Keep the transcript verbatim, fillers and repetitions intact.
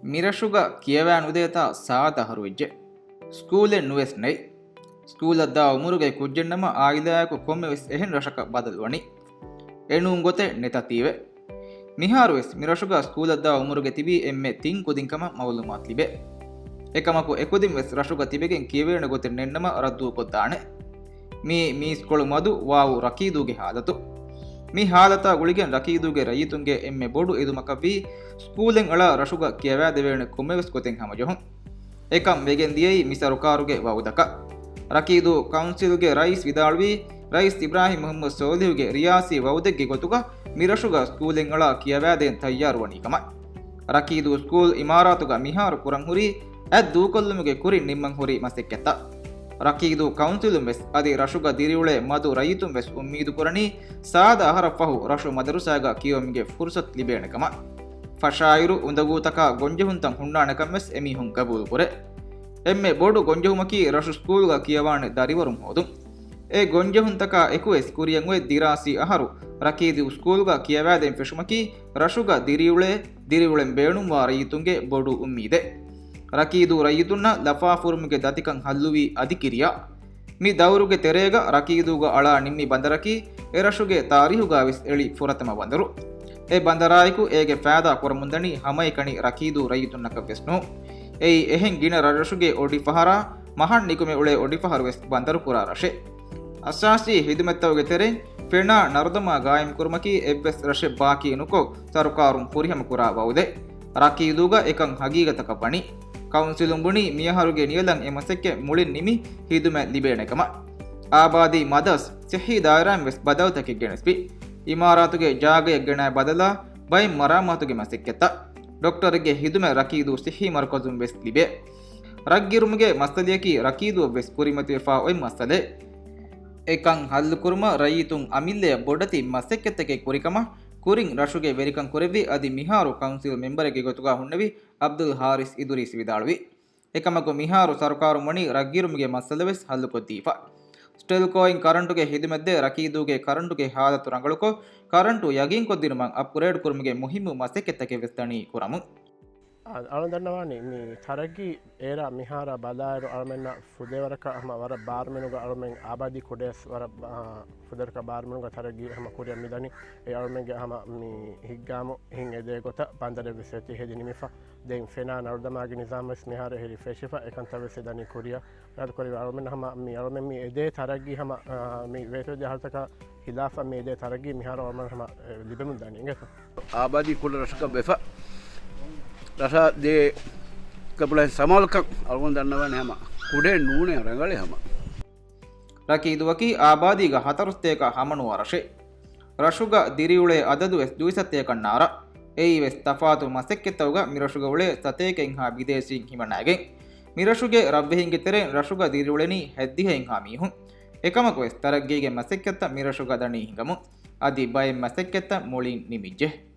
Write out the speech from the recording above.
މިރަށުގަ ކިޔަވާ ނުދޭތާ ސާދަ އަހަރުވެއްޖެ. ސްކޫލެއް ނުވެސް ނެތް. ސްކޫލަށް ދާ އުމުރުގައި ކުއްޖެއްނަމަ އާއިލާއަކު ކޮންމެވެސް އެހެން ރަށަކަށް ބަދަލުވަނީ. އެނޫން ގޮތެއް ނެތަތީވެ. މިހާރުވެސް މިރަށުގަ ސްކޫލަށް ދާ އުމުރުގެ ތިބީ އެންމެ ތިން ކުދިން ކަމަށް މައުލޫމާތު ލިބޭ. އެކަމަކު އެކުދިން ވެސް ރަށުގަ ތިބެގެން ކިޔެވޭނެ ގޮތެއް ނެތްނަމަ ރައްދުކޮށްދާނެ. މީ މީސްކޮޅު މަދު ވާވު ރަކީދޫގެ ހާލަތު. މި ހާލަތާ ގުޅިގެން ރަކީދޫގެ ރައްޔިތުންގެ އެންމެ ބޮޑު އެދުމަކަށްވީ ސްކޫލެއް އަޅާ ރަށުގަ ކިޔަވާދެވޭނެ ކޮންމެވެސް ގޮތެއް ހަމަޖެހުން. އެކަން ވެގެން ދިޔައީ މި ސަރުކާރުގެ ވައުދަކަށް. ރަކީދޫ ކައުންސިލުގެ ރައީސް ވިދާޅުވީ، ރައީސް އިބްރާހިމް މުހައްމަދު ސޯލިހުގެ ރިޔާސީ ވައުދެއްގެ ގޮތުގަ މިރަށުގަ ސްކޫލެއް އަޅާ ކިޔަވާދޭން ތައްޔާރުވަނީ ކަމަށް. ރަކީދޫ ސްކޫލް އިމާރާތުގަ މިހާރު ކުރަން ހުރީ އަތް ދޫކޮށްލުމުގެ ކުރިން ނިންމަން ހުރި މަސައްކަތްތައް. ރަކީދޫ ކައުންސިލުން ވެސް އަދި ރަށުގަ ދިރިއުޅޭ މަދު ރައްޔިތުން ވެސް އުއްމީދު ކުރަނީ ސާދަ އަހަރަށް ފަހު ރަށު މަދަރުސާގަ ކިޔެވުމުގެ ފުރުސަތު ލިބޭނެ ކަމަށް. ފަށާއިރު އުނދަގޫތަކާ ގޮންޖެހުންތައް ހުންނާނެކަން ވެސް އެމީހުން ގަބޫލުކުރޭ. އެންމެ ބޮޑު ގޮންޖެހުމަކީ ރަށު ސްކޫލްގަ ކިޔަވާނެ ދަރިވަރުން ހޯދުން. އެ ގޮންޖެހުންތަކާ އެކުވެސް ކުރިއަށް އޮތް ދިރާސީ އަހަރު ރަކީދޫ ސްކޫލްގަ ކިޔަވާދޭން ފެށުމަކީ ރަށުގަ ދިރިއުޅޭ، ދިރިއުޅެން ބޭނުންވާ ރައްޔިތުންގެ ބޮޑު އުއްމީދެއް. ރަކީދޫ ރައްޔިތުންނަށް ލަފާފުރުމުގެ ދަތިކަން ހައްލުވީ އަދި ކިރިޔާ. މި ދައުރުގެ ތެރޭގަ ރަކީދޫގަ އަޅާ ނިންމި ބަނދަރަކީ އެރަށުގެ ތާރީހުގަ ވެސް އެޅި ފުރަތަމަ ބަނދަރު. އެ ބަނދަރާއެކު އޭގެ ފައިދާ ކުރަމުންދަނީ ހަމައެކަނި ރަކީދޫ ރައްޔިތުންނަކަށް ވެސް ނޫން. އެއީ އެހެން ގިނަ ރަށްރަށުގެ އޮޑިފަހަރާ މަހަށް ނިކުމެ އުޅޭ އޮޑިފަހަރު ވެސް ބަނދަރުކުރާ ރަށެއް. އަސާސީ ހިދުމަތްތަކުގެ ތެރެއިން ފެނާ ނަރުދަމާ ގާއިމްކުރުމަކީ އެއްވެސް ރަށެއް ބާކީ ނުކޮށް ސަރުކާރުން ފުރިހަމަ ކުރާ ވައުދެއް. ރަކީދޫގަ އެކަން ހަގީގަތަކަށް ވަނީ. ކައުންސިލުން ބުނީ މިއަހަރުގެ ނިޔަލަށް އެ މަސައްކަތް މުޅިން ނިމި ހިދުމަތް ލިބޭނެ ކަމަށް. އާބާދީ މަދަސް ސިއްހީ ދާއިރާއިން ވެސް ބަދަލުތަކެއް ގެނެސްފި. އިމާރާތުގެ ޖާގަޔަށް ގެނައި ބަދަލާ ބައެއް މަރާމާތުގެ މަސައްކަތްތައް. ޑޮކްޓަރެއްގެ ހިދުމަތް ރަކީދޫ ސިއްހީ މަރުކަޒުން ވެސް ލިބޭ. ރަށްގިރުމުގެ މައްސަލަޔަކީ ރަކީދޫއަށް ވެސް ކުރިމަތިވެފާ އޮތް މައްސަލައެއް. އެކަން ހައްލުކުރުމަށް ރައްޔިތުން އަމިއްލަޔަށް ބޮޑެތި މަސައްކަތްތަކެއް ކުރިކަމަށް ކުރިން ރަށުގެ ވެރިކަން ކުރެއްވި އަދި މިހާރު ކައުންސިލް މެމްބަރެއްގެ ގޮތުގަ ހުންނެވި އަބްދުލް ހާރިސް އިދުރީސް ވިދާޅުވި. އެކަމަކު މިހާރު ސަރުކާރުން ވަނީ ރަށްގިރުމުގެ މައްސަލަވެސް ހައްލުކޮށްދީފަ. ސްޓެލްކޯއިން ކަރަންޓުގެ ހިދުމަތްދޭ ރަކީދޫގެ ކަރަންޓުގެ ހާލަތު ރަނގަޅުކޮށް، ކަރަންޓު ޔަގީންކޮށްދިނުމަށް އަޕްގްރޭޑް ކުރުމުގެ މުހިއްމު މަސައްކަތްތަކެއް ވެސް ދަނީ ކުރަމުން. އަ-، އަޅުން ދަންނަވާނީ މި ތަރައްގީ އޭރާ މިހާރާ ބަލާއިރު އަޅުމެންނަށް ފުދޭވަރަކަށް ހަމަ ވަރަށް ބާރުމެނުގަ އަޅުމެން އާބާދީ ކުޑަޔަސް ވަރަށް، އާ، ފުދޭވަރަކަށް ބާރުމެނުގަ ތަރައްގީ ހަމަ ކުރިއަށް މިދަނީ. އެ އަޅުމެންގެ ހަމަ މި ހިއްގާމު ހިން އެދޭ ގޮތަށް ބަނދަރެއް ވެސް އެތި ހެދި ނިމިފަ. ދެން ފެނާ ނަރުދަމާގެ ނިޒާމް ވެސް މިހާރު އެހެރީ ފެށިފަ، އެކަންތައް ވެސް އެ ދަނީ ކުރިއަށް. ރާދުކުރި އަޅުމެން ހަމަ މި އަޅުމެން މި އެދޭ ތަރައްގީ ހަމަ، އާ، މި ވޭތުވެދިޔަ ހާލަތަކާ ހިލާފަށް މި އެދޭ ތަރައްގީ މިހާރު އަޅުމެން ހަމަ، އެ، ލިބެމުން ދަނީ އިނގޭތޯ. އާބާދީ ކުޑަ ރަށަކަށް ވެފަ. ރަށާ ދޭ ކަބުޅައި ސަމާލުކަން އަޅުގަނޑު ދަންނަވަނީ ހަމަ. ކުޑައެއް ނޫނޭ ރަނގަޅޭ ހަމަ. ރަކީދުއަކީ އާބާދީގަ ހަތަރު ސަތޭކަ ހަމަނުވާ ރަށެއް. ރަށުގަ ދިރިއުޅޭ އަދަދުވެސް ދުއި ސަތޭކަ ނާރަ. އެއީވެސް ތަފާތު މަސައްކަތްތަކުގަ މިރަށުގަ އުޅޭ ސަތޭކައެއްހާ ބިދޭސީން ހިމަނައިގެން. މިރަށުގެ ރަށްވެހިންގެ ތެރެއިން ރަށުގަ ދިރިއުޅެނީ ހަތްދިހައެއްހާ މީހުން. އެކަމަކުވެސް ތަރައްގީގެ މަސައްކަތްތައް މިރަށުގަ ދަނީ ހިނގަމުން. އަދި ބައެއް މަސައްކަތްތައް މުޅިން ނިމިއްޖެ.